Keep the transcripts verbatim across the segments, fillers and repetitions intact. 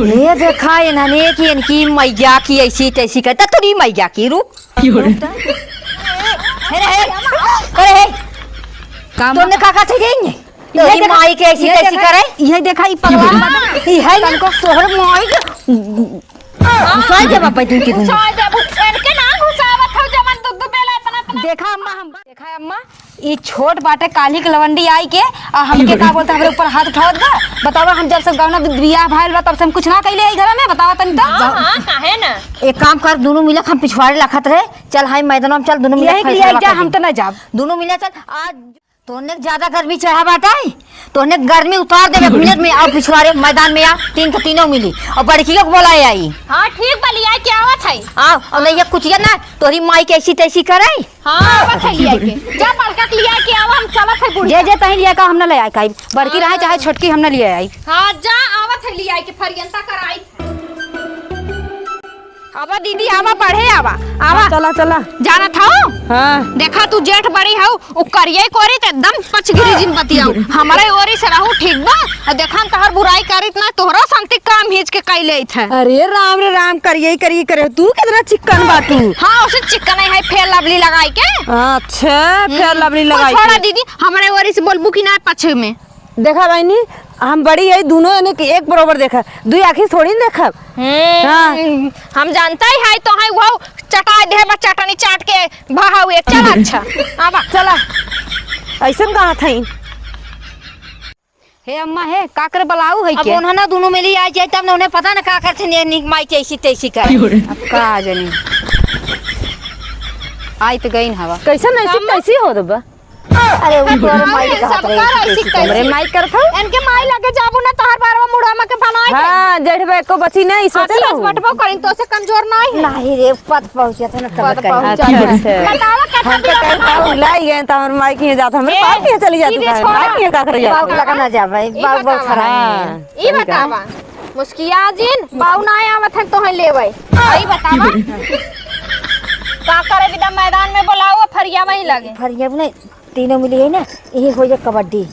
ये देखा इन्हने कि इनकी मैया की ऐसी तैसी करता, तोरी मैया की रुक। हे रे, हे, अरे हे। काम तोने का का थे गई? ये तोरी देखा, माई के ऐसी ये तैसी देखा, करे? ये देखा, ई पगला। ई है ना? तनको तोहर माई के घुसा दे बाबा, तू के घुसा दे, घु-, इनके ना घुसावत हो, जवन दूध बेला इतना, इतना। देखा अम्मा, हम देखा अम्मा, ई छोट बाटे, काल्हि के लवंडी आई के, आ हमके का बोलता, हमरे ऊपर हाथ उठावत बा। बतावा, हम जब से गौना बि-, बियाह भइल बा, तब से हम कुछ ना कइले हई घर में। बतावा तनी तो। हाँ, हाँ, काहे ना? एक काम कर, दुनू मिलक हम पिछवाड़े लखत रहे, चल हाई मैदान में चल, दुनू मिलक यही के लिए फैसला क्या, कर हम दे। तो ना जाब। दुनू मिलक चल, आज तोहने के ज्यादा गर्मी चढ़ा बाटे, तोहने के गर्मी उतार देबे एक मिनट में। आओ पिछवाड़े मैदान में आ, तीन के तीनों मिली, और बड़कियों को बोलाए आई। हाँ, ठीक बा, लिया के आवत है। आओ, और नहीं ये कुचिया ना, तोहरी माई के ऐसी तैसी करे। हाँ, आवत है लिया के। जा बड़का के लिया के आवा, हम चलत है बुढ़िया। जे, जे तहीं लिया का हम ना ले आए काई। बड़की रहे चाहे छोटकी हम ना लिया आई। हाँ, जा आवत है लिया के, फरियंता कराई। आवा दीदी, आवा, बढ़े आवा, आवा। हाँ, चला, चला। जानत हऊ? हाँ। देखा तू जेठ बड़ी हऊ, उ करिये कोरी त एकदम पचगिरी जिन बतियाऊ। हमरे ओरी से रहू ठीक बा। आ देखा न तोहर बुराई करीत ना, तोहरो संती काम हिच के कई लेत है। अरे राम रे राम, करिये करिये करे, तू कितना चिक्कन बा तू। हाँ, उसे चिक्कन है, फेयर लवली लगाई के। अच्छा, फेयर लवली लगाई छोड़ा के। दीदी, हमरे ओरी से बोलबू कि ना पछे में। देखा बहिनी, हम बड़ी है, दुनो जने के एक बरोबर देखा, दुई आँखी थोड़ी न देखब। हम्म, हाँ। हम जानता ही है तो है वो चटा दे बा चटनी चाट के भाव एक। चल अच्छा, आवा। चला, ऐसन कहा था। हे अम्मा हे, का करे बलाऊ है अब के? उन्हें ना दुनो मिली आ जाए तब ना उन्हें पता ना का करते ने निक माई कैसी तैसी कर। अब का जानी। आई तो गई न हवा। कैसन ऐसी कैसी हो दबा? अरे, उ तोर माई अरे, कहत रहे, सबका ऐसी ऐसी कैसी। हमरे माई करत हऊ? इनके माई लगे जाबू ना, तोहर बारवा मुड़वा के बनाए के। हाँ, जेठ बा एको बची नहीं, सोचे अभी रहू। बटबो करिन, तो से कमजोर नहीं है। नहीं रे, पद पहुँचे थे ना, तब पद कहीं। पहुँचे अच्छा, थे। अच्छा। बतावा, कथा हम तो दिया कहीं बतावा। पाँव लाई गए, तो हमरे माई के यहाँ जात, हमरे ए, पाँव के यहाँ चली जात, दीदी, तू कहे, छोड़ा। माई के यहाँ का करे जात बाबू हऊ? लगा ना जा भाई, ई बाबू बहुत बतावा। खराब है। हाँ, ई सही कहा। बतावा। मुस्किया जिन, बाऊ ना आवत है, तोहे लेवे। ई बतावा। का करे बिदा मैदान में बोलाओ, फरिया वहीं लगे। फरिया नहीं, तीनों मिली है ना, यही हो जाए कबड्डी।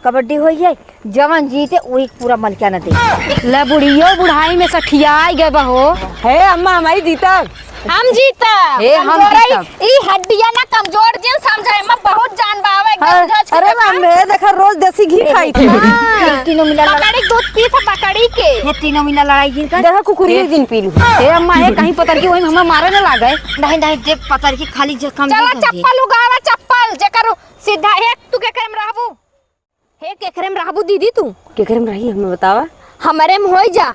कबड्डी हो जाए, जवन जीते वही पूरा मलकिया न दे। ले बुढ़ियो बुढ़ाई में सठियाई गए बहो। हे अम्मा, हमारी जीतब। हम जीतब। हे हम कमजोर है, जीतब। ई हड्डिया ना कमजोर जिन समझे, एमा बहुत जान बा, आवे एकदम हाँ, झच के अरे देखा। माम रे, देखा रोज देसी घी खाई थी। हाँ। तीनों मिला लड़ा- बकरी दूध पी था बकरी के। ये तीनों मिला लड़ाई जिन कर। देखा कुकुरी जिन पी लू। हे अम्मा, हे कहीं पतर की वही हमें मारे न लागे। नहीं, नहीं, जे पतर की खाली जे कम चला नहीं समझे। चप्पल उगावा, चप्पल, जेकर सीधा हे, तू केकरे में रहबू? हे, केकरे में रहबू दीदी तू? केकरे में रही हमें बतावा। हमरे में होई जा,